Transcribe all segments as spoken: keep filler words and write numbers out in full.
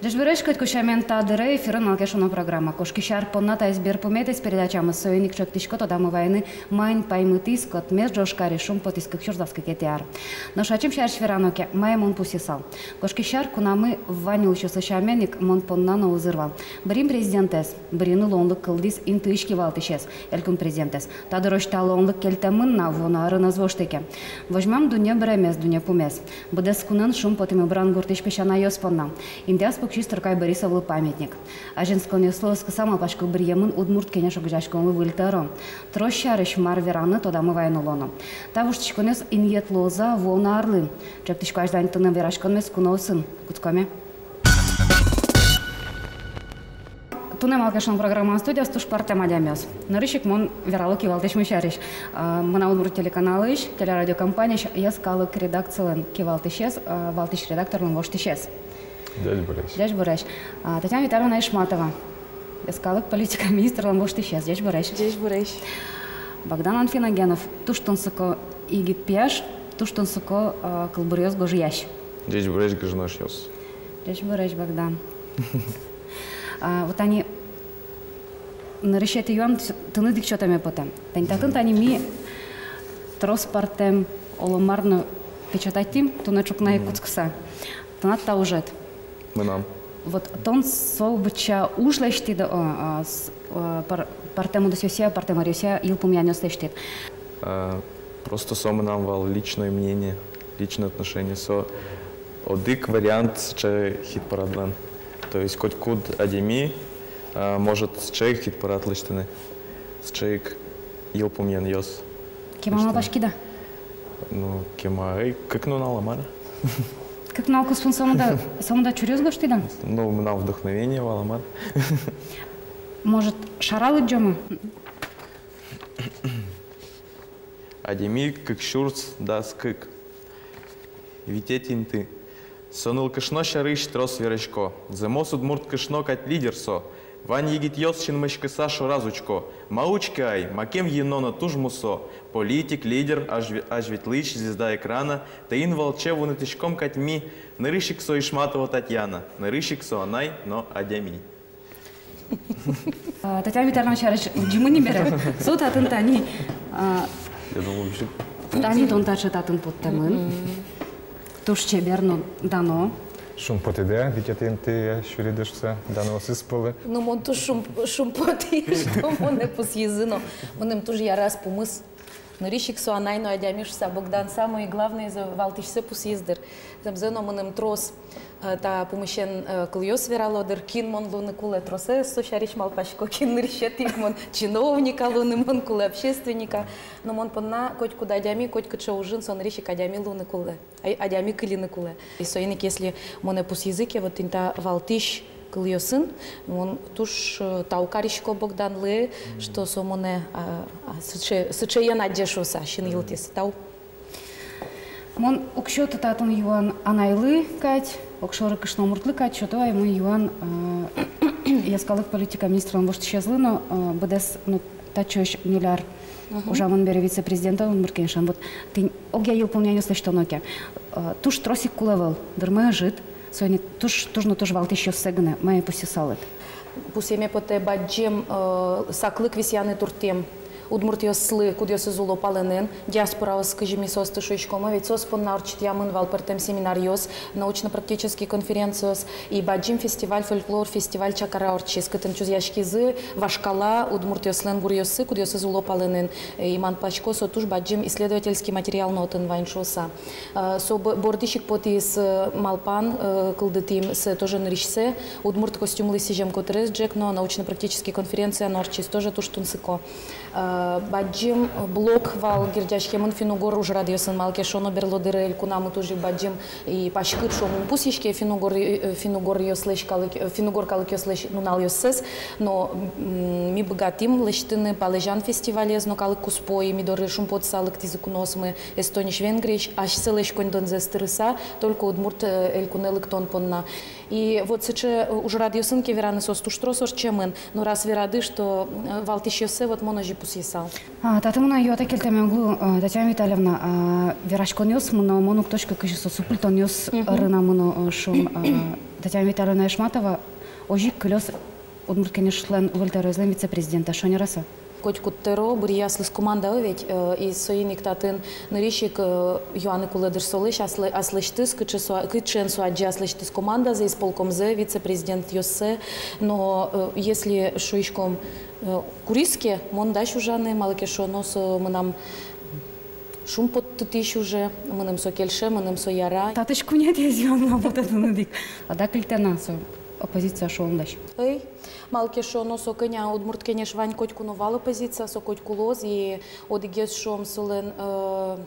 Ӟечбуресь, котьку сямен, та дыре эфирын «Малы ке шуоно» программа. Кошкись ар понна таиз берпуметӥез передачамы, соин ик ӵектӥсько тодамы вайыны, маин паймытӥз, котмес Ижкаре шумпотӥз кык сюрс дас кыкетӥ ар. Нош ачим сярысь верано ке, мае мон пусйысал. Кошкись ар кунамы вань улӥсьёслы сямен ик мон понна но узыр вал. Бырйим президентэз, бырйыны луонлык кылдӥз интыысь кивалтӥсез, элькун президентэз. Та дырозь та луонлык кельтэмын на, вуоно арын ӧз вошты ке. Возьмам дунне быремез, дунне пумез. Быдэс кунэн шумпотӥмы Брангуртысь песянайёс понна. Интыяз пуксиз Туркай Борисовлы памятник. Азинсконъёслы оскыса, малпасько, бырйемын Удмурт Кенеш огазеяськонлы выль тӧро. Трос сярысь мар вераны, тодамы вайыны луоно. Та воштӥськонъёс инъет луозы-а вуоно арлы? Ӵектӥсько азьланьтыны вераськонмес куноосын. Кутскоме. Туннэ «Малы ке шуоно» программаын студияз туж пӧртэм адямиос. Нырысь ик мон верало кивалтӥсьмы сярысь. А, «Мынам Удмуртие» телеканалысь, телерадиокомпаниысь йӧскалык редакциялэн кивалтӥсез, а, валтӥсь редакторлэн воштӥсез. Ӟечбуресь. Ӟечбуресь. А, Татьяна Витальевна Ишматова, йӧскалык политика министрлэн воштӥсез. Ӟечбуресь. Ӟечбуресь. Богдан Анфиногенов, туж тунсыко егит пияш, туж тунсыко, а, кылбуръёс гожъясь. Ӟечбуресь, гыжыноосьёс. Ӟечбуресь, Богдан. А, вот тани нырысетӥ юан тыныд ик сётэме потэ. Тани татын тани ми трос пӧртэм, оло мар но, печататьтӥм туннэ ӵукна ик кутскыса. Тынад та ужед. Мынам. Вот тон со быдӟа уж лэсьтӥд, о, а, с-, а, пӧр-, пӧртэм удысъёсъя, пӧртэм ӧръёсъя йылпумъянъёс лэсьтӥд. А, просто со мынам вал личное мнение, личное отношение. Со одӥг вариант сыӵе хит-парадлэн. То есть котькуд адями, а, может сыӵе хит-парад лэсьтыны, сыӵе ик йылпумъянъёс. Кема малпаськид-а? Ну, кема, эй, кык нунал-а, мар-а? Кык нунал куспын сомында, сомында чуръёс гожтӥд-а? Ну, мынам вдохновение вал-а, мар-а? Может, шара лыдӟом-а? Адями кык сюрс дас кык. Витетӥ инты. Со нылкышно сярысь трос верасько. Зэмос удмурт кышно кадь лидер со. Вань егитъёс синмаськыса шораз учко. Ма учке ай, макем йӧно но туж мусо. Политик, лидер, азьве-, азьветлӥсь, звезда экрана. Таин валче вунэтӥськом кадь ми. Нырысь ик со Ишматова Татьяна. Нырысь ик со анай но адями. А, Татьяна Витальевна сярысь лыдӟимы ни бере. Со татын тани, а, я думаю, вообще тани тон таӵе татын поттэмын. Мгм. Туж чебер но дано. Шумпотӥд-а, витетӥ интые сюриды шуыса, даноосыз пӧлы? Ну, мон туж шум-, шумпотӥ, что монэ пусйизы но. Мыным туж яраз пумыз. Нырысь ик со анай но адями шуыса, Богдан самое главное, зэ-, валтӥсьсэ пусйиз дыр. Зэмзэ но мыным трос, э, та пумысен, э, кылъёс верало дыр, кин мон луыны кулэ, тросэз со сярысь малпасько, кин нырысетӥ ик мон чиновник-а луыны мон кулэ, общественник-а. Но мон понна котькуд адями, котькыӵе ужын со нырысь ик адями луыны кулэ, а-, адями кыльыны кулэ. И соин ик, если монэ пусйизы ке, вот тӥни та валтӥсь кылъёсын, мон туж, э, тау карисько Богданлы, что со монэ, а, а, сыӵе, сыӵеен адӟе шуыса, синйылтӥз. Тау. Мон уг сёты татын юан анайлы кадь, огшоры кышномуртлы кадь, сёто ай мон юан, э, йӧскалык политика министрлэн воштӥсезлы но, э, быдэс, ну, татчозь ньыль ар ужамын бере вице-президентэн Удмурт Кенешын. Вот тӥни огъя йылпумъянъёс лэсьтоно ке, э, туж трос ик кулэ ӧвӧл, дырме ӧжыт, соин ик туж, туж но туж валтӥсьёссэ гинэ, мае пусйысалыд? Пусйеме потэ, бадӟым, э, саклык висъяны турттӥм удмуртъёслы, кудъёсыз уло палэнын, диаспораос, кызьы ми соосты шуиськомы, ведь соос понна ортчытъямын вал пӧртэм семинаръёс, научно-практический конференциос, и бадӟым фестиваль, фольклор фестиваль «Чакара» ортчиз, кытын чузъяськизы вашкала удмуртъёслэн гуръёссы, кудъёсыз уло палэнын. И мон малпасько, со туж бадӟым исследовательский материал но отын вань шуыса. Э, со бо-, бордысь ик потӥз, э, малпан, э, кылдытӥм сое тоже нырысьсэ, удмурт костюмлы сӥзем котырез ӝӧк но, научно-практический конференция но ортчиз, тоже туж тунсыко. Э, бадӟым блок вал герӟаськемын финн-угор ужрадъёсын, малы ке шуоно берло дыре элькунамы туж ик бадӟым и паськыт, шуом, ум пусйиське финн-угор, э, финн-угоръёслэсь калык, э, финн-угор калыкъёслэсь нуналъёссэс, но, м, ми быгатӥм лэсьтыны Палэзян фестивалез но калык куспо, и ми доры шумпотыса лыктӥзы куноосмы Эстониысь, Венгриысь, асьсэлэсь коньдонзэс тырыса, только удмурт, э, элькунэ лыктон понна. И вот сыӵе, э, ужрадъёсын ке вераны, соос туж трос ортчемын, но раз верады, что, э, валтӥсьёссэ, вот мон озьы пусйи- А, татын мынам юатэк кельтэме уг лу, а, Татьяна Витальевна, а, вераськонъёс мыно, мон уг тодӥськы, кызьы со супыльтонъёс ырына мыно, а, шуом, а, Татьяна Витальевна Ишматова озьы ик кылёз Удмурт Кенешлэн выль тӧроезлэн вице-президентэ, шонер-а со? Котькуд тӧро быръе аслыз командаез ведь, э, и соин ик татын нырысь ик, э, юаны кулэ, дыр, солэсь аслэ-, аслэсьтыз, кыӵе со, кыӵеен со адӟе аслэсьтыз командазэ, исполкомзэ, вице-президентъёссэ. Но, э, если шуиськом, э, куриз ке, мон дась ужаны, малы ке шуоно, со мынам шумпоттытӥсь уже, мыным со кельше, мыным со яра. Татысь куинетӥез юан ма потэ тыныд ик. Адак кыльтэ на со оппозиция шуон дась. Эй, малы ке шуоно, со кӧня, Удмурт Кенеш вань, котьку но вал оппозиция, со котьку луоз, и одӥгез, шуом, солэн, э,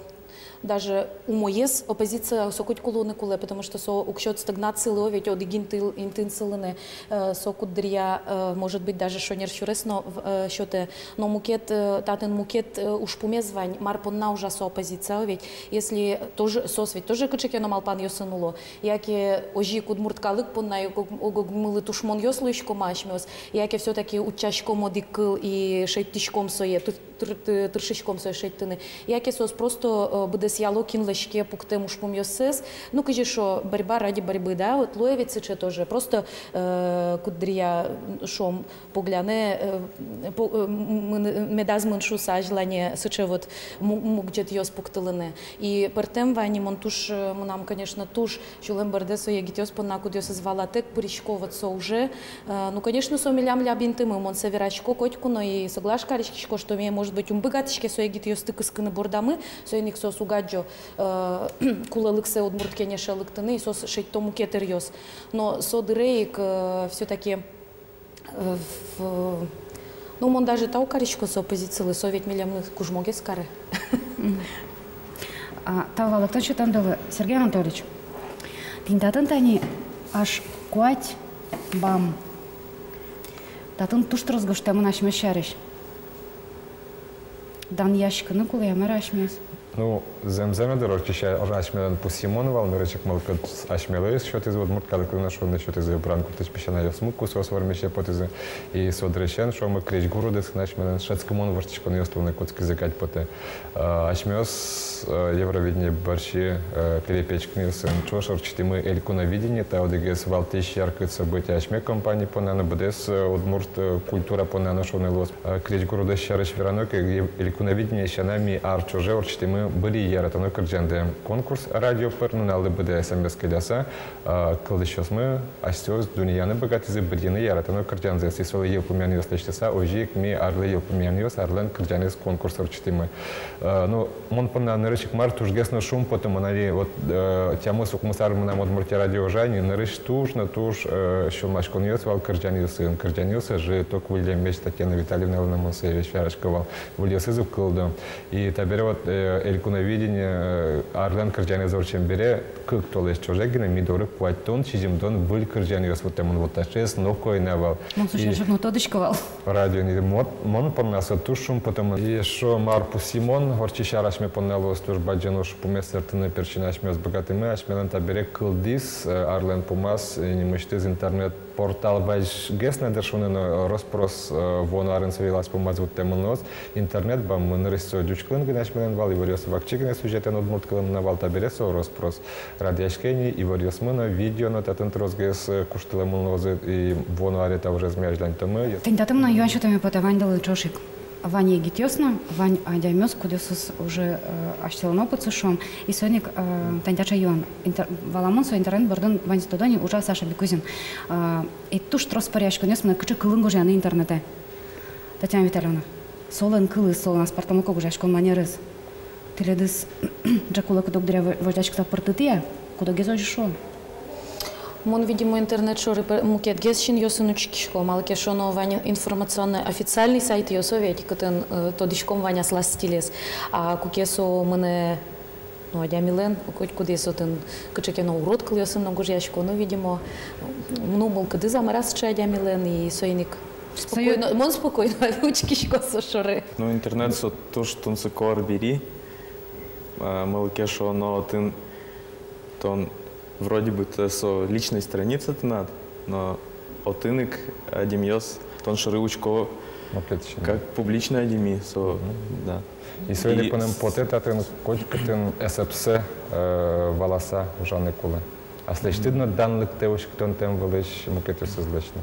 даже умоез оппозиция со котьку луыны кулэ, потому что со уг сёт стагнацилы, о, ведь одӥг интыл-, интыын сылыны, э, со куддыръя, э, может быть, даже шонер сюрес но в-, э, сётэ. Но мукет, э, татын мукет, э, ужпумез вань, мар понна ужа со оппозиция, о, ведь если тоже, соос ведь тоже кыӵе ке но малпанъёсын уло, яке озьы ик удмурт калык понна ог-, ог-, ог-огмылы тушмонъёс луиськом-а асьмеос, яке всё-таки утчаськом одӥг кыл и шедьтӥськом сое, тыр-, тыр-, ты-, тыршиськом сое шедьтыны. Яке соос просто, э, быдэсъяло, кинлэсь ке пуктэм ужпумъёссэс. Ну, кызьы шуо, борьба ради борьбы, да, вот луэ ведь сыӵе тоже. Просто, э, куддыръя, м, шуом, поглянэ, э, по-, э, м-, мын-, медаз мын шуыса, желание сыӵе вот му-, мугӟетъёс пуктылыны. И пӧртэм вань, и мон туж, э, мынам, конечно, туж сюлэм бӧрдэ со егитъёс понна, кудъёсыз валатэк пырисько вот со уже. Э, ну, конечно, со милям ляб интымы, мон сое верасько котьку но и соглаш кариськисько, что ми, может быть, ум быгатӥське со егитъёсты кыскыны бордамы, соин ик соос уг адӟо, э, кулэлыксэ Удмурт Кенеше лыктыны, и соос шедьто мукет ӧръёс. Но со дыре ик, э, всё-таки, э, в-, ну, мон даже тау карисько со оппозицилы, со ведь милемлы кужмогес каре. Мгм. А, тау валэктон сётэмдылы, Сергей Анатольевич. Тӥни татын тани аж куать бам. Татын туж трос гожтэмын асьмеос сярысь. Данъяськыны кулэ-а, мар-а асьмеос? Ну, зэм-зэм, дыр, ортчись ар асьмелэн пусйымон вал, нырысь ик мылкыд асьмелы сётӥзы, удмурт калыклы но шуыны сётӥзы, Брангуртысь песянайёсмы ку соос вормисе потӥзы. И со дырысен, шуом, крезьгур удысын асьмелэн шӧдскымон воштӥськонъёс луыны кутскизы кадь потэ. Э, асьмеос, э, Евровидение бӧрсьы, э, перепечкынъёсын ӵош ортчытӥмы Элькуновидение, та одӥгез валтӥсь яркыт событие асьме компания понна но, быдэс, э, удмурт, э, культура понна но, шуыны луоз. Э, крезьгур удыс сярысь верано ке, Ев-, Элькуновидение сяна ми ар ӵоже ортчытӥмы быръи яратоно кырӟанды. Конкурс радио пыр, нуналлы быдэ СМС келяса, э, кылзӥсьёсмы асьсэос дунъяны быгатӥзы быръыны яратоно кырӟанзэс. И солы йылпумъянъёс лэсьтыса, озьы ик ми арлы йылпумъянъёс, арлэн кырӟанэз конкурс ортчытӥмы. Э, ну, мон понна нырысь ик мар тужгес но шумпотымон али, вот, э, тямыс-укмыс ар мынам «Удмуртия» радио ужа ини, нырысь туж но туж, э, сюлмаськонъёс вал кырӟанъёсын, кырӟанъёс ӧжыт, ток выллем меч, Татьяна Витальевналэн но, мон сое весь верасько вал, выльёсыз уг кылдо. И табере вот, э, Элькуновидение, э, арлэн кырӟанэз ортчем бере, кык толэзь ӵоже гинэ ми доры куатьтон, сизьымдон выль кырӟанъёс вуттэмын, вот таӵеез ноку ӧй на вал. Мон со сярысь но уг тодӥськы вал. Радио ни мот, мон понна со туж шумпотымон. И эшшо мар пусйымон, ортчись ар асьме понна луоз туж бадӟым ужпумез сэртыны, персьын асьмеос быгатӥмы, асьмелэн табере кылдӥз, э, арлэн пумаз, э, нимысьтыз интернет-портал вазьгес на, дыр, шуыны но, рос-прос, э, вуоно арын со йылаз-пумаз вуттэмын луоз. Интернет бамын, нырысь со ӟуч кылын гинэ асьмелэн вал, иворъёс вакчи гинэ сюжетэн удмурт кылын но вал, табере со рос-прос радъяське ини, иворъёсмы но, видео но татын тросгес, э, куштылэмын луозы, и вуоно аре та ужез ми азьланьтомы. Тӥни татын мынам юан сётэме потэ ваньдылы ӵош ик. Вань егитъёс но, вань адямиос, кудъёсыз уже, э, асьсэлэн опытсы, шуом, и соин ик, э, тани таӵе юан. Интер-, валамон, со интернет бордын ваньзэ тодо ни, ужа Саша Бикузин. Э, и туж трос пӧръяськонъёс мынэ, кыӵе кылын гожъяны интернетэ. Татьяна Витальевна, солэн кылыз, солэн аспӧртэмлыко гожъяськон манерыз тӥледыз ӝӧк улэ кыдёк дыръя во-, возьдаськыса пыртытӥ-а, кудогез озьы шуо? Мон, видимо, интернет шоры пе-, мукетгес синъёсын учкисько, малы ке шуоно, вань информационной официальной сайтъёс, о, ведь, кытын, э, тодӥськом вань аслаз стилез. А куке со мынэ, ну, адямилэн, котькудӥз отын кыӵе ке но урод кылъёсын но гожъясько, ну, видимо, ну, мылкыдыз-а, мар-а сыӵе адямилэн, и соин ик спокойно, мон спокойно учкисько со шоры. Ну, интернет со туж тунсыко арбери, а, малы ке шуоно, отын тон вроде бы тэ со личной страница тынад, но отын ик адямиос тон шоры учко Мукет син. Как публичный адями, со, да. И соин ик мыным потэ, татын котькытын эсэпсэ, э, валаса ужаны кулэ. Аслэсьтыд но данлыктэ уськытонтэм вылысь мукетъёсызлэсь но.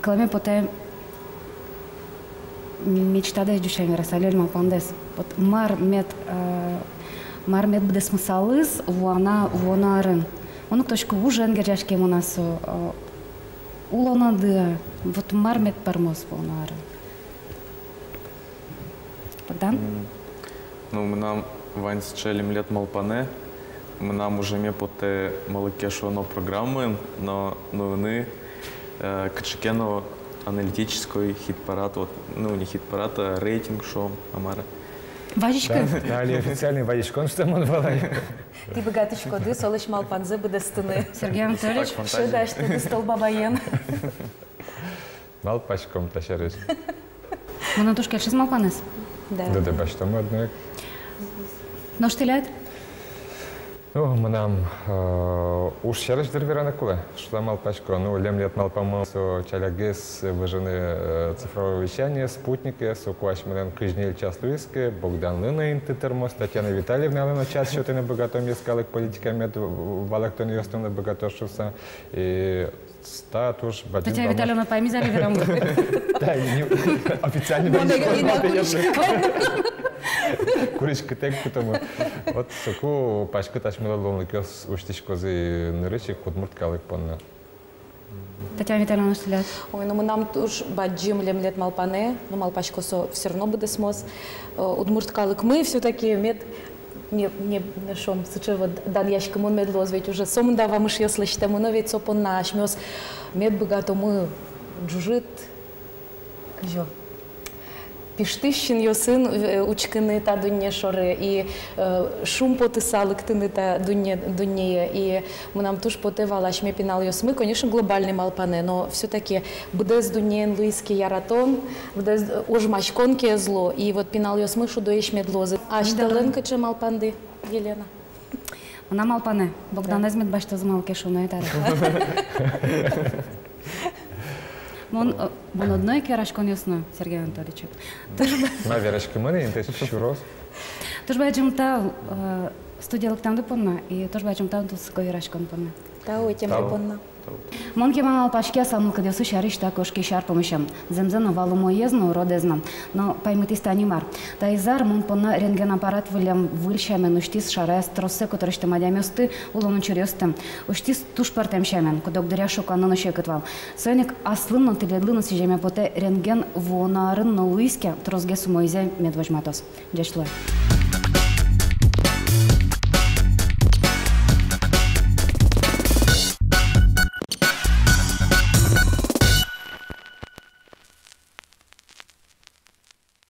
Кылэме потэ, мечтадэс ӟуч сямен вераса, лёль малпандэс. Вот мар мед, э, мар мед быдэсмысалыз вуоно, вуоно арын. Мон уг тодӥськы, ужен герӟаськемын-а со, э, улонады-а, вот мар мед пӧрмоз вуоно арын. Богдан? М, ну, мынам вань сыӵе лемлет малпанэ, мынам ужеме потэ малы ке шуоно программаын, но, ну, нуыны, э, кыӵе ке но аналитической хит-парад, вот, ну, не хит-парад, а рейтинг шуом, а мар-а. Вазиськы. Да, да, али официальный вазиськон, что мон валай. Тӥ быгатӥськоды солэсь малпанзэ быдэстыны. Сергей Анатольевич. Шӧдасьтыды Столбабаен. Малпаськом та сярысь. Мыным туж кельшиз малпанэз. Да. Да, да, басьтом одно ик. Нош тӥляд? Ну, мынам, э, уж сярысь, дыр, вераны кулэ, шуса малпасько. Ну, лемлет малпамон со ӵалякгес выжыны, э, цифровое вещание, спутнике, соку асьмелэн кызь ньыль час луиз ке, Богданлы но инты тырмоз, Татьяна Витальевналы но час сётыны быгатом, йӧскалык политика мед валэктонъёсты но быгатоз шуса. И Та туж бадӟым. Татьяна Витальевна паймиз али верамы. Да, не, официально. Мон егит ик куриськытэк кутомы. Вот соку паськыт асьмелы луонлыкъёс усьтӥськозы нырысь ик удмурт калык понна. Татьяна Витальевна, нош тӥляд? Ой, ну, мынам туж бадӟым лемлет малпанэ, ну, малпасько, со всё равно быдэсмоз. Э, удмурт калыкмы всё-таки мед не, не, не шуом, сыӵе вот данъяськымон мед луоз, ведь уже сомында вамышъёс лэсьтэмын но, ведь со понна асьмеос мед быгатомы ӝужыт, кызьы, пиштӥсь синъёсын, э, учкыны та дунне шоры и, э, шумпотыса лыктыны та дунне, дуннее. И мынам туж потэ вал, асьме пиналъёсмы, конечно, глобальный малпанэ, но всё-таки быдэс дуннеын луиз ке яратон, быдэс, э, ожмаськон ке ӧз лу, и вот пиналъёсмы шудоесь мед луозы. Асьтэлэн кыӵе малпанды, Елена? Мынам малпанэ, Богданэз мед басьтозы, малы ке шуоно, ӧй таре. Мон, э, мон одно ик вераськонъёс но, Сергей Анатольевич. Туж ба- Ма вераськымон, интыяз сюроз. Туж бадӟым тау, э, студие лыктэмды понна, и туж бадӟым тау тунсыко вераськон понна. Тау ӧтемды понна. Мон кема малпаськи аслам мылкыдъёсы сярысь та кошкись ар пумысен. Зэмзэ но, вал умоез но, уродэз но. Но паймытӥз тани мар. Таиз ар мон понна рентген аппарат выллем выль сямен усьтӥз шараяз троссэ котырысьтэм адямиосты, улон учыръёсты. Усьтӥз туж пӧртэм сямен, куд-ог дыръя шоканы но секыт вал. Соин ик аслым но, тӥледлы но сӥземе потэ, рентген вуоно арын но луиз ке, тросгес умойзэ мед возьматоз. Ӟеч луэ.